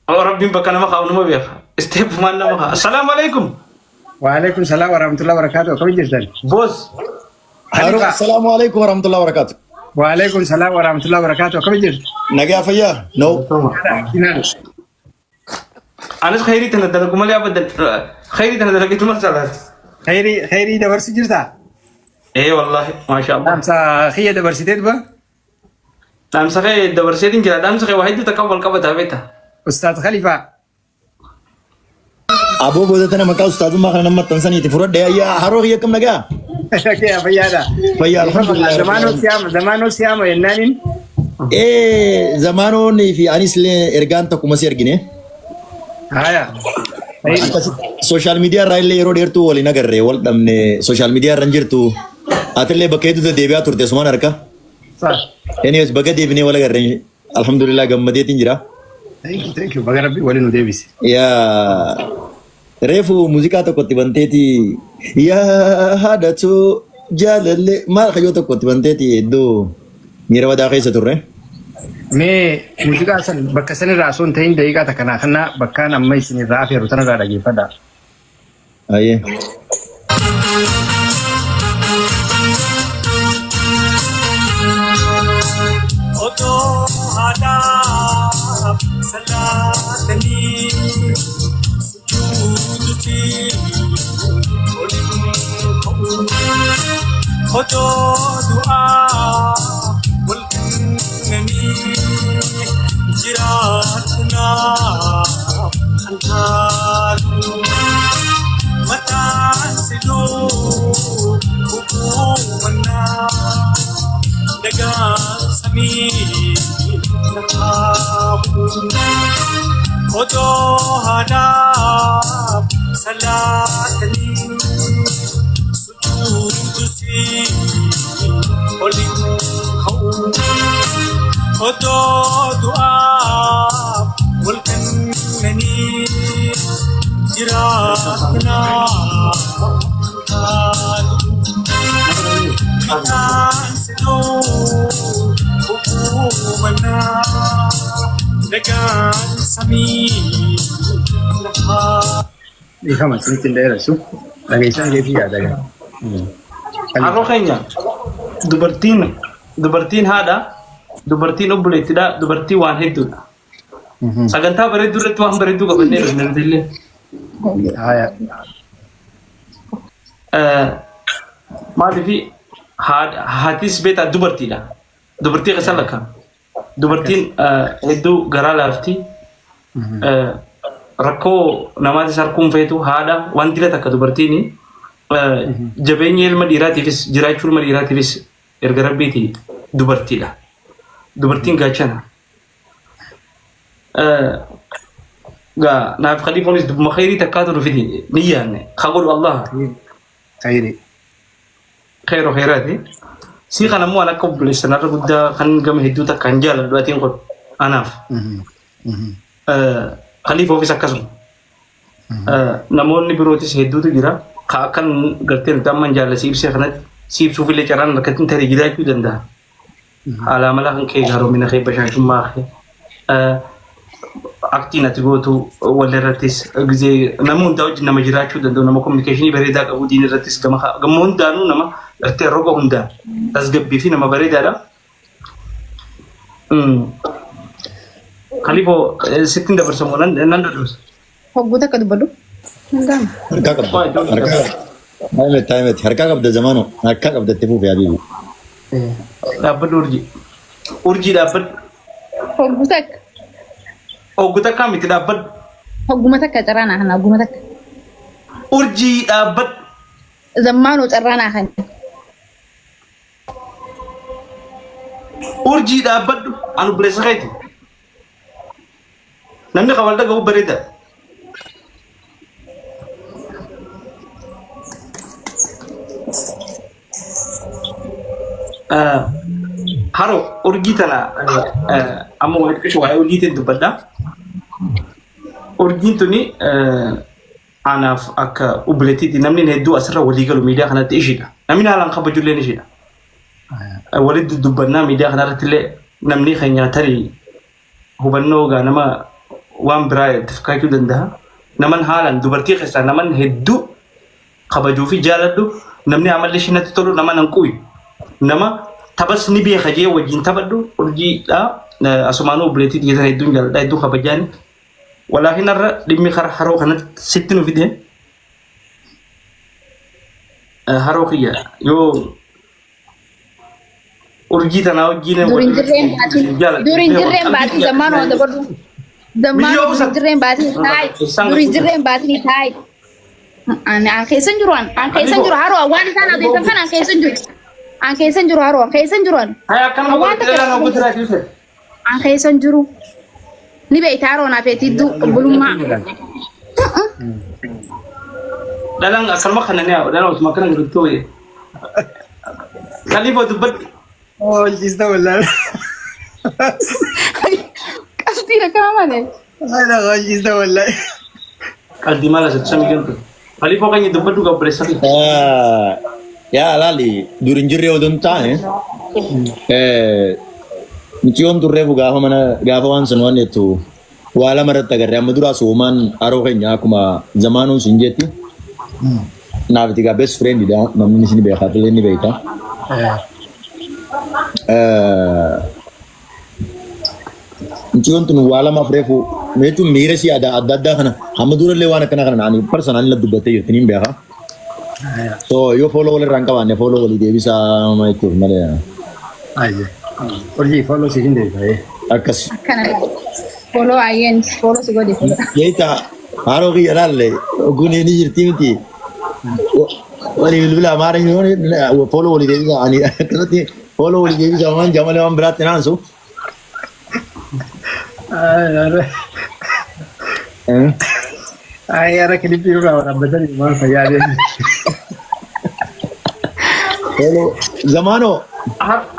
Oh, Rabbiin bakka nama kaa'u nama beeka. Isteepumaan nama kaa'a. Assalaamu alaikum. Waalaikum salaam warahmatullahi wabarakatuh. Akkam jirtan? Boos. Haroo, Khalifa. assalaamu alaikum warahmatullahi wabarakatuh. Waalaikum salaam warahmatullahi wabarakatuh. Akkam jirtu? Nagaa fayyaa? No. Inaan. Anis khayrii tana dalagu malee abadan. Khayrii tana dalageetu mal salaati. Khayrii khayrii dabarsu jirtaa? Ee wallaahi maasha Allah. Dhaamsa kiyya dabarsitee dhufa? Dhaamsa kee dabarseetiin jira. Dhaamsa kee waa hedduu takka wal qabataa beekta. Ustaaz Khalifaa. Aboo booda tana maqaa ustaazummaa kana nama maxxansaniiti fudhadhe ayyaa haroo kiyya akkam nagaa? Kee fayyaadha. Fayyaa alhamdulillah. Zamaanoo siyaama zamaanoo siyaama jennaaniin. Ee zamaanoon fi anis illee ergaan tokkuma si ergine. Haya. Sooshaal miidiyaa irraa illee yeroo dheertuu waliin agarre wal dhabne sooshaal miidiyaa irra hin jirtu. Atillee bakka hedduutti deebi'aa turte asumaan harka. Sa. Anyways baga deebinee wal agarre alhamdulillah gammadeetiin jira. Thank you thank you. Baga rabbi waliin nu deebise. Yaa reefu muuziqaa tokkotti banteeti yaa haadhatu jaalallee maal kayyoo tokkotti banteeti hedduu miira badaa keessa turre. Mee muuziqaa san bakka san irraa osoo hin ta'in daqiiqaa takka naa kennaa bakkaan amma isin irraa afeeru sanarraa dhageeffadhaa. Ayyee. Otoo haadhaaf salaatanii sujuudutti olin ka'u. Otoo du'aa wal kennanii jiraadhu naaf kan taatu. Mataan si dhukkubuu mannaa dagaan samii na kaabu. Otoo haadhaaf salaatanii sujuudu si olin ka'u. Otoo du'aaf wal kennanii jiraannaa taatu. Mataan si dhukkubuu mannaa dagaan samii lafaa. Dhiifama isinitti hin dheeressu. Dhageessaan keetii yaada gaa. Haroo keenya dubartiin dubartiin haadha dubartiin obboleettidha dubartiin waan hedduudha. Sagantaa bareedduu irratti waan bareedduu qabannee dhufne nuti illee. Haya. Maaliif haatis beektaa dubartiidha. Dubartii keessa lakka. Dubartiin hedduu garaa laafti. Rakkoo namaatis harkuun feetu haadha waan dila takka dubartiin jabeenya ilma dhiiraatiifis jiraachuu ilma dhiiraatiifis erga rabbiiti dubartiidha. Dubartiin gaachana. Gaa naaf khaliifoonis dubbuma khayrii takkaatu nu fidi ni yaanne ka godhu Allah. Khayrii. Khayru khayraati. Sii kana immoo an akka obboleessa narra guddaa kan gama hedduu takka hin jaaladhu atiin kun anaaf. Khaliifoofis akkasuma. Namoonni birootis hedduutu jira. Ka akkan gartee nuti amma hin jaalle si ibsee kanatti si ibsuuf illee carraan harkatti hin tarii jiraachuu danda'a. Haala amala kan kee gaaromina kee bashaashummaa kee aktiin ati gootu wal irrattis gizee nama hundaa wajjin nama jiraachuu danda'u nama kominikeeshinii bareedaa qabu diin irrattis gama gama hundaanuu nama gartee roga hundaan tasgabbii fi nama bareedaadha. Kaliifoo sittiin dabarsamu nan nan dodobsa. Hogguu takka dubbadhu. Danda'ama. Harkaa qabda. Harkaa qabda. Taayimetti harkaa qabda zamaanoo. Harkaa qabda itti fufi habiibi. Dhaabbadhu urjii. Urjii dhaabbadhu. Hogguu takka. Hogguu takkaa miti dhaabbadhu. Hogguma takka carraa naa kana hogguma takka. Urjii dhaabbadhu. Zammaanoo carraa naa kana. Urjii dhaabbadhu. Anu obboleessa keeti. Namni kan wal dhaga'u bareeda. Haro urjii tana amma walitti qishu waa'ee urjiitiin dubbadha. Urjiin tuni anaaf akka obboleettiitti namni hedduu asirra walii galu miidiyaa kanatti ishiidha. Namni haalaan kabajulleen ishiidha. Walitti dubbannaa miidiyaa kanarratti illee namni keenya tarii hubannoo gaa nama waan biraa itti fakkaachuu danda'a. Naman haalaan dubartii keessaa naman hedduu kabajuu fi jaaladhu, namni amalli ishii natti tolu, nama nan quuyu, nama taphas ni beeka jee wajjin taphadhu Urjiidha. Asumaanuu obboleettii tiyya sana hedduun jaaladha, hedduu kabajaani. Walaakin har'a dhimmi kara haroo kanatti sitti nu fide. Haroo kiyya yoo Urjii tanaa wajjin Dur hin jirreen baatiin. Dur hin jirreen baatiin zammaan waan dabaluu. Zammaan dur hin jirreen baatiin taayi. Dur hin jirreen baatiin taayi. Ani an keessa hin jiru an. An keessa hin jiru haroo waan isaan adeemsan kana an keessa hin jiru. An keessa hin jiru haroo an keessa hin jiru an. Haya akkanuma Waan godhate takka dhala guutuu irraa An keessa hin jiru. Ni beekta haroo naaf eetidduu obbolummaa. Dhalaan akkanuma kana ni haa dhalaan osuma akkana godhattu wayya. Qalii boo dubbadhu. Oolchista wallaahi. Qalbii rakkaa malee. Oolchista wallaahi. Qalbii maal asirratti samii galtu. Qalii boo keenya dubbadhu gabbireessa fi. Yaa laali dur hin jirre odoo hin taane mucayyoon turreefu gaafa mana gaafa waan sun waan jettu waa lama irratti agarre. Amma duraa soomaan haroo keenya akkuma zamaanuun sun jetti naaf itti gaa best friend dha, namni isin beekaa illee ni beekta. Mucayyoon tun waa lamaaf reefu jechuun miira isii adda adda addaa kana hamma durallee waan akkana kana ani personally na dubbattee jirti niin beeka. So yoo follow walirraa hin qabaanne follow walii deebisaa jechuuf malee. Ayye. Urjii follow si hin deebisa. Akkas. Akkana. Follow ayyeen follow si godhe. Jecha haroo kiyya laalle ogguun ni jirti miti. Walii bilbila amaara follow walii deebisaa ani akkasatti follow walii deebisaa waan jamalee waan biraatti naansu. Ay, ara kilipii irraa waraabbatanii maal fayyaa Follow zamaanoo.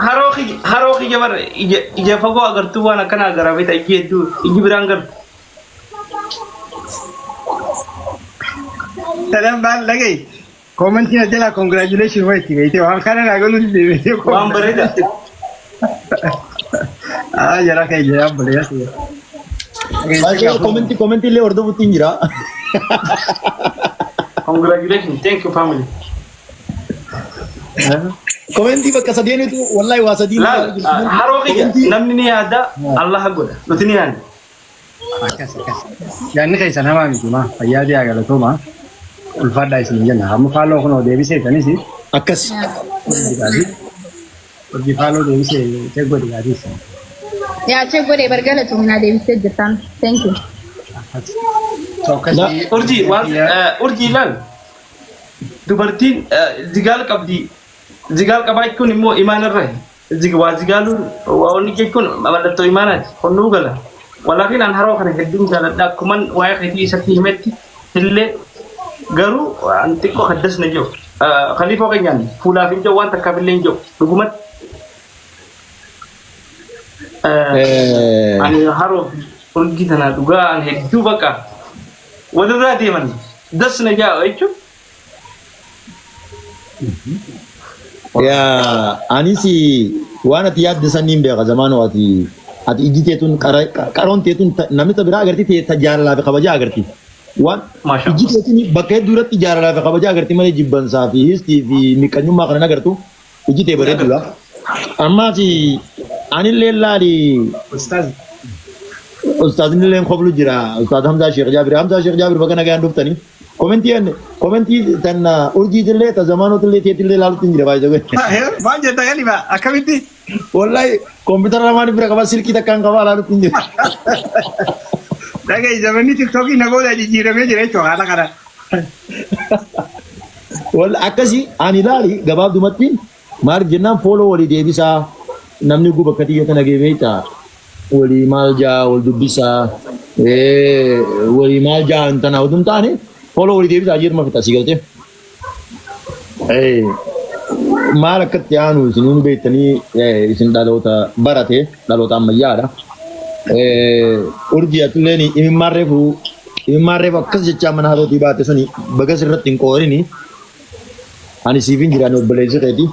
Haroo kiyya haroo kiyya bara ija ija fagoo agartuu waan akkana agaraa beekta, iji hedduu iji biraan galu. Sadan baal dhaga'i. Koomantiin as jalaa congratulation wayitti beektee waan kana naa galuu dide beektee. Waan bareeda. Ah, jara keenya yaa obboleessa. Baay'ee komentii komentii illee hordofuutti hin jira. Congratulations, thank you family. Komentii bakka sadeenitu wallahi waa sadii. Laal haroo kiyya namni ni yaada, Allah godha, nuti ni yaadna. Akkas akkas. Yaadni keessan hamaa miti maa fayyaa ta'aa galatooma. Ulfaadhaa isin jenna. Amma follow kunoo deebisee kanis Akkas. Hojii follow deebisee check godhi gaatiis. Yaa check godhee bargalatu naa deebistee jirtaan. Thank you. Akkas. So akkasii. Urjii waan urjii laal dubartiin zigaal qabdi, zigaal qabaachuun immoo imaanarra waa zigaaluun waa wanni jechuun mallattoo imaanaati honnuu gala. Walaakin an haroo kana hedduun jaaladha, akkuman waa'ee keetii isatti himetti illee, garuu an xiqqoo haddas na jiru khaliifoo keenyaan fuulaaf hin jiru, waan takkaaf illee hin jiru dhugumatti. Ani haroo fi urjii tana dhugaa an hedduu baqa walirraa deeman das na jaa jechuun. Yaa anis waan ati yaadde saniin beeka zamaanoo ati ijji teetun qaroon teetun namni ta biraa agarti tee ta jaalalaa fi kabajaa agarti. Waan Maasha ijji teetun bakka hedduu irratti jaalalaa fi kabajaa agarti malee jibbansaa fi histii fi miqqanyummaa kana hin agartu, ijji tee bareedduudha. Ammaas anillee laali. Ustaaz. Ustaazni illee koflu jira. Ustaaz Hamzaa Sheekh Jaabir. Hamzaa Sheekh Jaabir, bakka nagaan dhuftanii. Komentii komentii tan urjiitillee ta zamaanotillee teetillee ilaalutti hin jira baay'ee. Maal jetta galima akkamitti? Wallahi kompiitara lamaan bira qaba, silkii takkaan qaba, ilaalutti hin jira. Dhaga'i, zamanni TikTokii na booda jijjiiramee jira jechuudha haala kana. Wallahi akkasii ani ilaali gabaabdumatti maaliif jennaan follow walii deebisaa, namni guba akka xiyya tana geebeeta walii maal jaa wal dubbisaa walii maal jaa hin tana utuu hin taane follow walii deebisaa jirma fixa si galtee. Maal akkatti aanu isin hundi beektanii, isin dhaloota barate, dhaloota ammayyaadha. Urjii atilleen imimmaan reefu akkas jechaa mana harootii baate suni bagas irratti hin qoorini, ani siif hin jiraanne obboleessi keeti.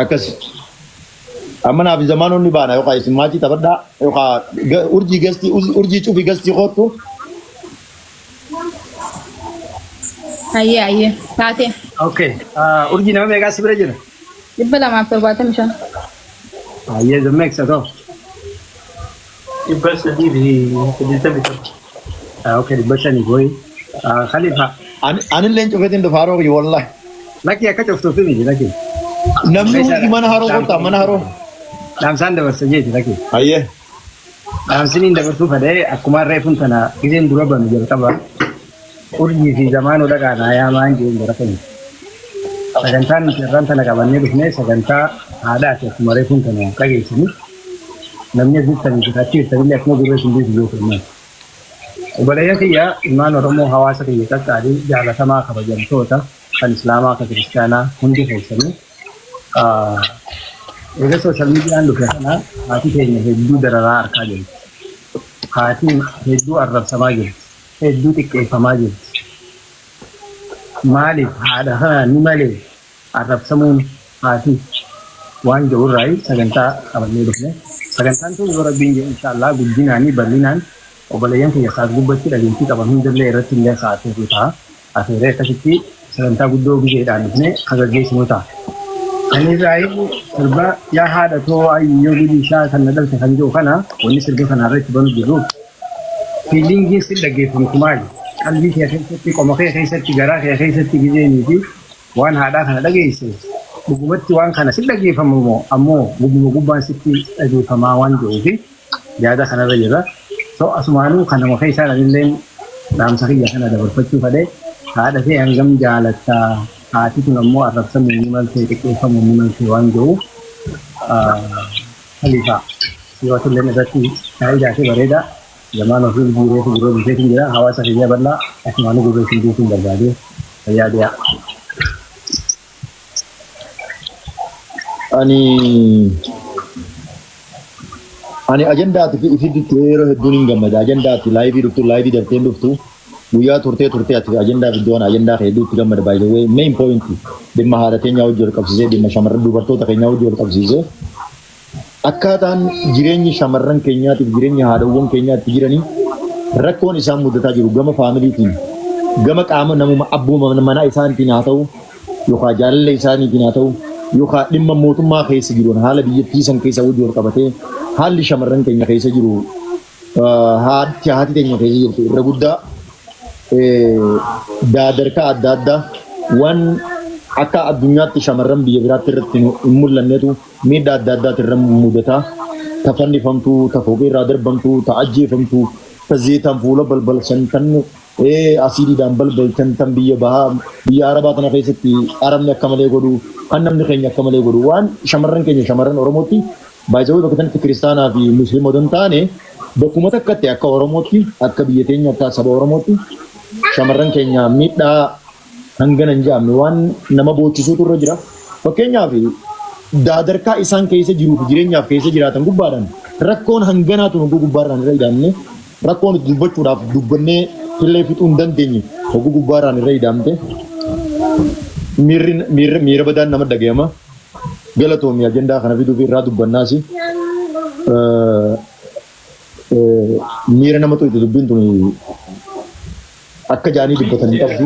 Akkas. Amma naaf zamaanonni baana yookaan isin maachii taphadhaa yookaan urjii gastii urjii cufi gastii kootu. Hayyee hayyee taatee. Okay. Urjii nama meeqaa si bira jira? 275. Hayyee zammeeqsa ta'u. 387. Okay, 500 wayi. Khalifa. Anillee cufeetiin dhufa haroo kiyya wallahi. Lakki akka cuftuuf miti lakki. Namni hundi mana haroo kottaa mana haroo. Dhaamsaan dabarsa jeeti lakki. Hayyee. Dhaamsiniin dabarsuu fedhee akkuma reefuun tana giseen dura banu jalqaba. Urjii fi zamaanuu dhaqaa naa yaamaan jeen bara keenya. Sagantaan nuti irraan tana qabannee dhufnee sagantaa haadhaati akkuma reefuun tana dhageessanii. Namni as jirtanii fi achi jirtanillee akkuma gurra isin beeku beeku ilmaan. Obboleeyyan kiyya ilmaan Oromoo hawaasa kiyya qaqqaalii jaalatamaa kabajamtoota kan Islaamaa kan Kiristaanaa hundi keessanii eega social miidiyaan dhufe kana haati keenya hedduu dararaa arkaa jirti. Haati hedduu arrabsamaa jirti. Hedduu xiqqeeffamaa jirti. Maaliif haadha kana ni malee arrabsamuun haati waan jedhu irraayi sagantaa qabannee dhufne. Sagantaan tun yoo Rabbiin jedhe inshaallah guddinaanii bal'inaan obboleeyyan kiyya kaas gubbatti dhageettii qaban hundallee irratti illee ka afeerru ta'a. Afeerree akkasitti sagantaa guddoo gizeedhaan dhufne ka gaggeessinu ta'a. Kanirraayi sirba yaa haadha too ayyoo gudii ishaa kan na dhalte kan jedhu kana wanni sirba kana irra itti banu jirruuf feelingiin si dhaggeeffamtu maali? Qalbii kee keessatti, qoma kee keessatti, garaa kee keessatti gizeenii fi waan haadhaa kana dhageesse dhugumatti waan kana si dhaggeeffamu moo ammoo gubbuma gubbaan sitti dhageeffamaa waan jedhuu fi yaada kanarra jira. So asumaanuu kanuma keessaan anilleen dhaamsa kiyya kana dabarfachuu fedhe haadha kee hangam jaalatta haati tun ammoo arrabsamuu ni maltee xiqqeeffamuu ni maltee waan jedhu Khalifa siwatilleen irratti faayidaa fi bareeda zamaan ofii jireefi jiruu bulcheetiin jira hawaasa kiyya bal'aa asumaanuu gurra isin buusuun barbaade fayyaa dhiyaa. Ani ani ajandaati fi ifitti yeroo hedduun hin gammada. Ajandaati laayivii dhuftu laayivii daftee hin dhuftu. Guyyaa turtee turtee ati ajandaa fiddoo ana ajandaa kee hedduutti gammada by the way main point dhimma haadha teenyaa wajji wal qabsiisee dhimma shamarran dubartoota keenyaa wajji wal qabsiisee akkaataan jireenyi shamarran keenyaatiif jireenya haadhawwan keenyaatti jiranii rakkoon isaan mudataa jiru gama faamiliitiin gama qaama namuma abbuma manaa isaaniitiin haa ta'u yookaan jaalala isaaniitiin haa ta'u yookaan dhimma mootummaa keessa jiruun haala biyyattii san keessa wajji wal qabatee haalli shamarran keenya keessa jiru haati haati teenya keessa jirtu irra guddaa daadarkaa adda addaa waan akka addunyaatti shamarran biyya biraatti irratti hin mul'annetu miidhaa adda addaati irra mudataa. Ta fannifamtu, ta fooqii irraa darbamtu, ta ajjeefamtu, ta zeetaan fuula balbalchan, tan asiidiidhaan balbalchan, tan biyya bahaa biyya arabaa tana keessatti arabni akka malee godhu, kan namni keenya akka malee godhu waan shamarran keenya shamarran Oromootti baay'ee bakka kanatti kiristaanaa fi musliima odoo hin taane bakkuma takkatti akka Oromootti akka biyya teenya akka saba Oromootti shamarran keenya miidhaa hangana hin jedhamne waan nama boochisuutu irra jira. Fakkeenyaaf daadarkaa isaan keessa jiruu fi jireenyaaf keessa jiraatan gubbaadhaan rakkoon hanganaatu hogguu gubbaarraan irra ida'amne rakkoon itti dubbachuudhaaf dubbannee illee fixuu hin dandeenye hogguu gubbaarraan irra ida'amte miirri miirri miira badaan nama dhagayama. Galatoomi ajandaa kana fiduu fi irraa dubbannaasi. Miira nama tuqxe dubbiin tun akka jaanii dubbatan hin qabdu.